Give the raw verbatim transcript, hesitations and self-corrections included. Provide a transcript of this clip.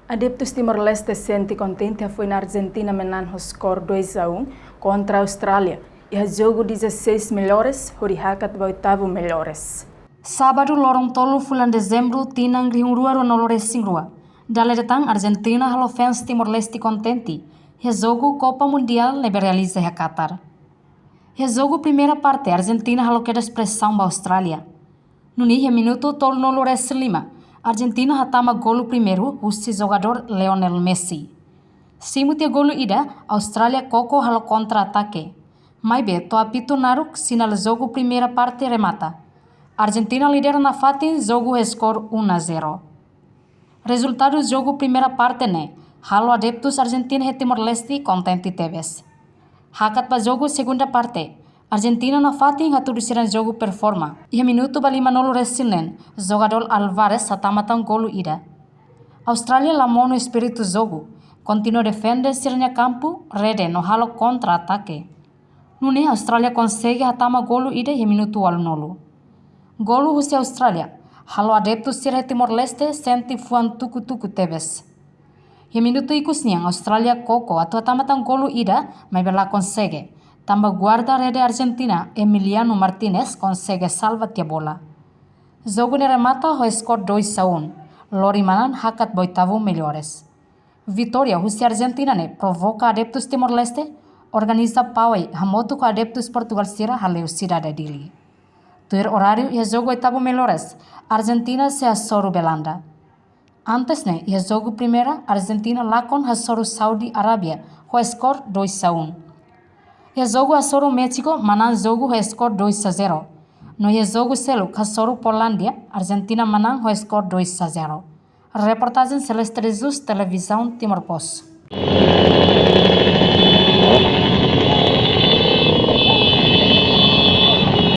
Adeptus Timor-Leste sente kontente hafoin Argentina manán ho skor dois a um kontra Austrália iha jogu dezasseis melhores hodi hakat ba oitavu melhores. Sábadu, loron tolu fulan Dezembru, tinan rihun rua rua-nulu resin rua, dala ida tan Argentina halo fans Timor-Leste kontente iha jogu Copa Mundial ne'ebé realiza iha Qatar. Iha jogu primeira parte, Argentina halo kedas presaun ba Austrália. Nune'e iha minutu tolunulu resin lima, Argentina hatama golu primeiru husi jogadór Lionel Messi. Simu tiha golu ida, Austrália koko halo kontra-atake. Maibé, to'o apitu naruk, sinál jogu primeira parte remata. Argentina lidera nafatin jogu ho skor um a zero. Rezultadu jogu primeira parte ne'e halo adeptus Argentina iha Timor-Leste kontente tebes. Hakat ba jogu segunda parte, Argentina nafatin hatudu sira-nia jogu performa. Iha minutu ba limanulu resin neen, jogadór Álvares hatama tan golu ida. Austrália la monu espíritu jogu, kontinua defende sira-nia kampu, rede no halo kontra-atake. Nune'e Austrália konsege hatama golu ida iha minutu ualunulu. Golu husi Austrália halo adeptus sira Timor-Leste sente fuan tuku-tuku tebes. Iha minutu ikus nian Austrália koko atu hatama tan golu ida, maibé la konsege. Tanba guarda rede Argentina, Emiliano Martínez, konsege salva tiha bola. Jogu ne'e remata ho skor dois a um. Lori manán hakat ba oitavu melhores. Vitória husi Argentina ne'e provoka adeptus Timor-Leste organiza pawai hamutuk ho adeptus Portugal sira hale'u sidade Dili. Tuir oráriu, iha jogu oitavu melhores, Argentina sei hasoru Belanda. Antes ne'e, iha jogu primeira, Argentina lakon hasoru Saudi Arábia ho skor dois a um. Iha jogu hasoru México, manán jogu ho skor dois a zero. No iha jogu seluk hasoru Polándia, Argentina manán ho skor dois a zero. Reportajen Celeste de Jesus, Televizaun Timor Post.